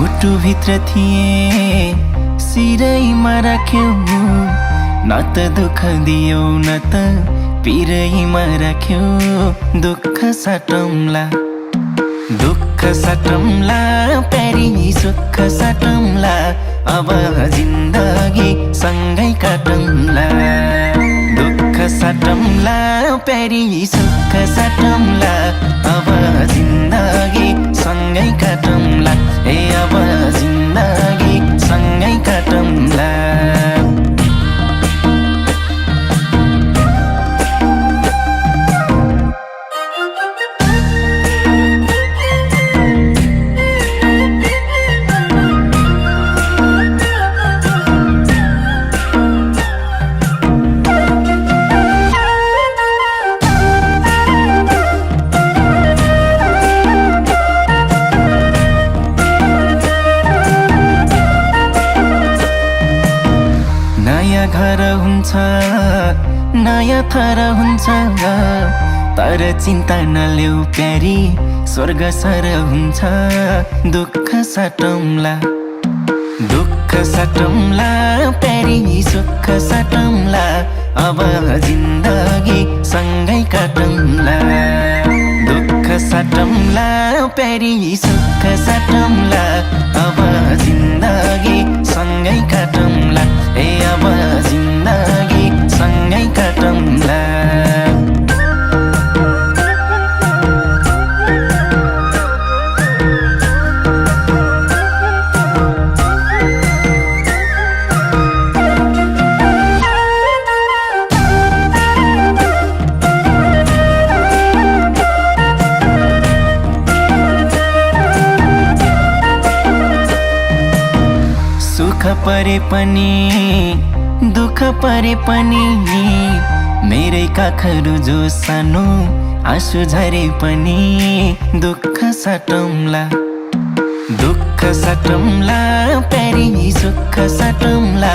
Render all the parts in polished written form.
मुटुभित्र थिए सिरैमा राख्यौ, न त दुःख दियौ न त पिरैमा राख्यौ। दुःख साटौँला दुःख साटौँला प्यारी सुख साटौँला, अब जिन्दगी सँगै काटौँला। दुःख साटौँला प्यारी सुख साटौँला, अब जिन्दगी सँगै काटौँला। ए अब जिन्दगी सँगै काटौँला। नयाँ घर हुन्छ, नयाँ थर हुन्छ, तर चिन्ता नलेऊ प्यारी स्वर्ग सर हुन्छ। दुःख साटौँला दुःख साटौँला प्यारी सुख साटौँला, अब जिन्दगी सँगै काटौँला। दुःख साटौँला प्यारी सुख साटौँला, अब जिन्दगी सँगै काटौँला। ए अब जिन्दगी सँगै काटौँला। सुख परे पनि दुःख परे पनि, मेरै काखहरू जो सानो आँसु झरे पनि। दुःख साटौँला दुःख साटौँला प्यारी सुख साटौँला,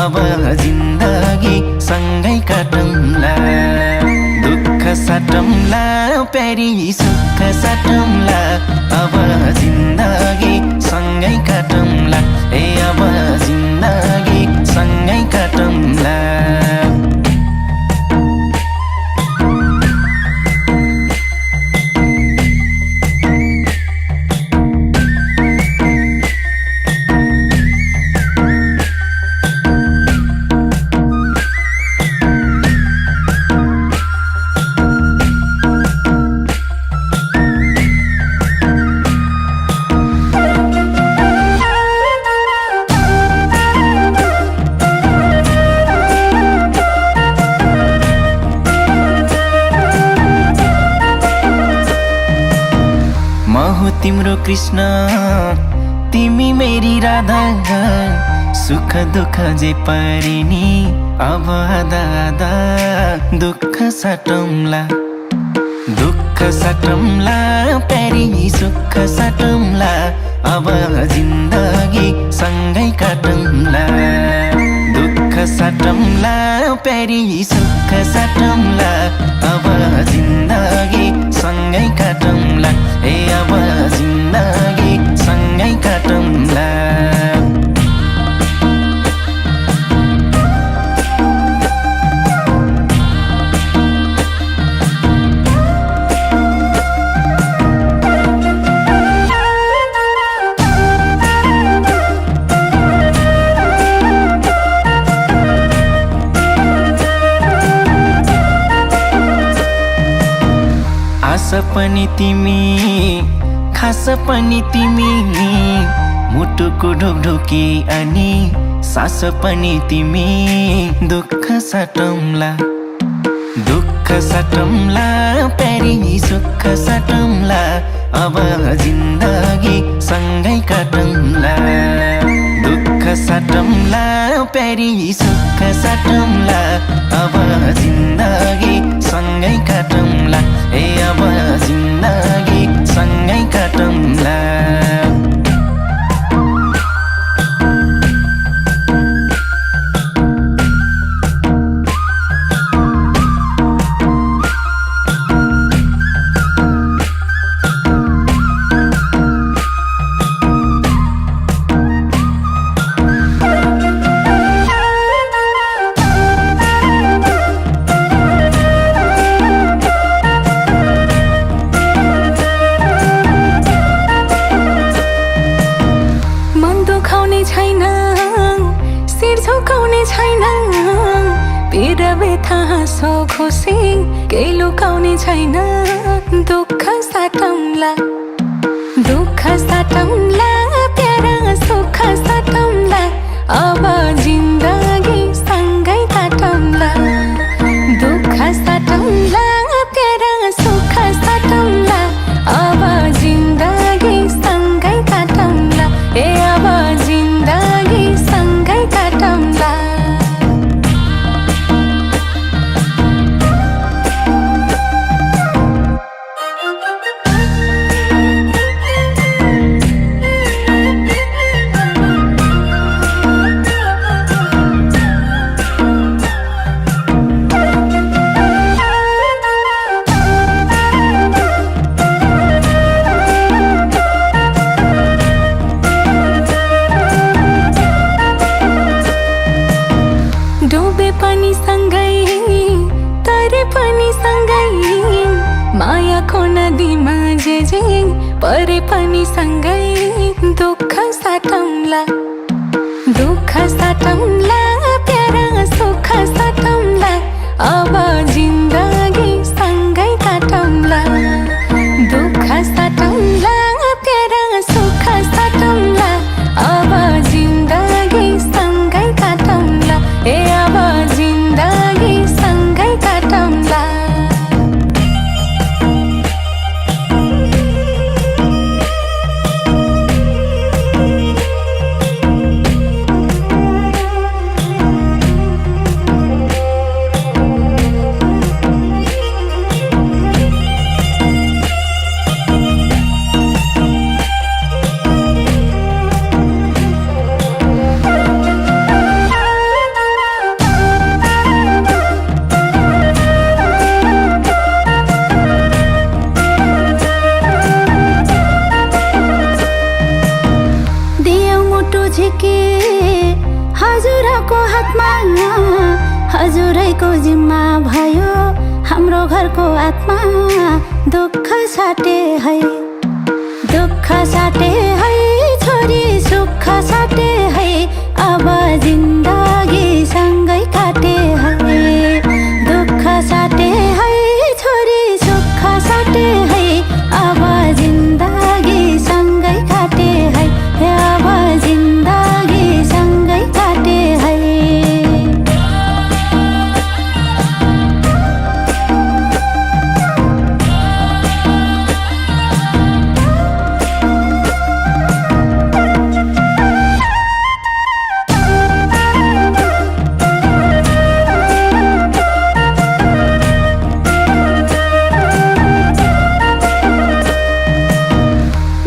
अब जिन्दगी सँगै काटौँला। दुःख साटौँला प्यारी सुख साटौँला, अब जिन्दगी सँगै काटौँला। ए अब जिन्दगी सँगै काटौँला। म हो तिम्रो कृष्ण, तिमी मेरी राधा। सुख दुःख जे परे नि अब आधा आधा। दुःख साटौँला दुःख साटौँला प्यारी सुख साटौँला, अब जिन्दगी सँगै काटौँला। दुःख साटौँला प्यारी सुख साटौँला, अब जिन्दगी सँगै काटौँला। ए अब जिन्दगी सँगै काटौँला। आस पनि तिमी खास पनि तिमी, मुटुको ढोकढोकी अनि सास पनि तिमी। दुःख साटौँला दुःख साटौँला प्यारी सुख साटौँला, अब जिन्दगी सँगै काटौँला। दुःख साटौँला प्यारी सुख साटौँला, अब जिन्दगी सँगै काटौँला। ए अब जिन्दगी सँगै काटौँला। थाहा सो खुसी केही लुकाउने छैन दुःख साटौँला प्यारा सुख साटौँला अब जिन्दगी सँगै काटौँला दुःख साटौँला प्यारा सुख साटौँला अब जिन्दगी सँगै काटौँला अब जिन्दगी सँगै काटौँला डुबे पनि सँगै तरे पनि सँगै मायाको नदीमा जे परे पनि सँगै दुःख साटौँला प्यारा सुख साटौँला अब जिन्दगी सँगै काटौँला दुःख साटौँला प्यारा सुख साटौँला अब जिन्दगी सँगै काटौँला अब जिन्दगी सँगै काटौँला हजुरको हातमा हजुरैको जिम्मा भयो हाम्रो घरको आत्मा दुःख साटे है छोरी सुख साटे है अब जिन्दगी सँगै काटे है दुःख साटे है छोरी सुख साटे है अब जिन्दगी सँगै काटे है अब जिन्दगी सँगै काटे है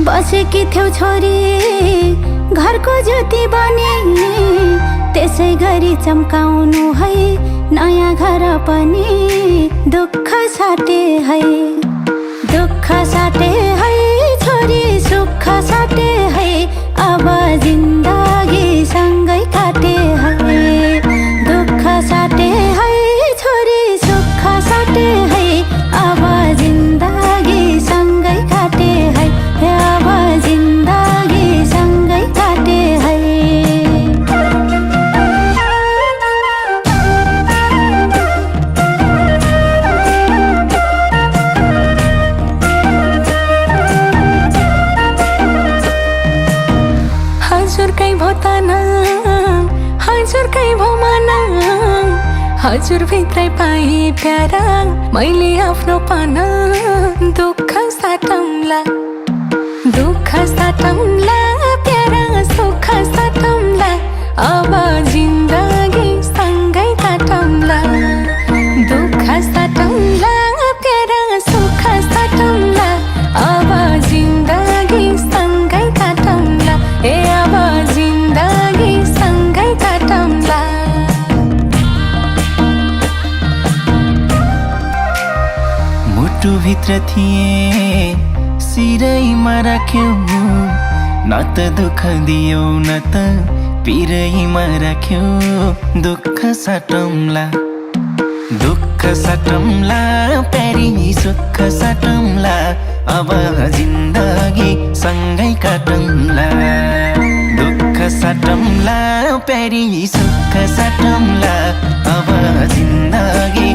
बसेकी थियौ छोरी घरको ज्योति बने त्यसै गरी चम्काउनु है नयाँ घर पनि दुःख साटे है छोरी सुख साटे है अब जिन्दगी सँगै काटे है दुःख साटे है छोरी सुख साटे है अब जिन्दगी सँगै काटे है अब जिन्दगी सँगै काटे है हजुरकै भो तना हजुरकै भो मना हजुर भित्रै पाए प्यारा मैले आफ्नो पाना दुःख साटौँला प्यारा सुख साटौँला अब जिन्दगी सँगै काटौँला दुःख साटौँला प्यारा सुख साटौँला अब जिन्दगी सँगै काटौँला अब जिन्दगी सँगै काटौँला मुटुभित्र थिए सिरैमा राख्यौ न त दुःख दियौ न त पिरैमा राख्यौ दुःख साटौँला प्यारी सुख साटौँला अब जिन्दगी सँगै काटौँला दुःख साटौँला प्यारी सुख साटौँला अब जिन्दगी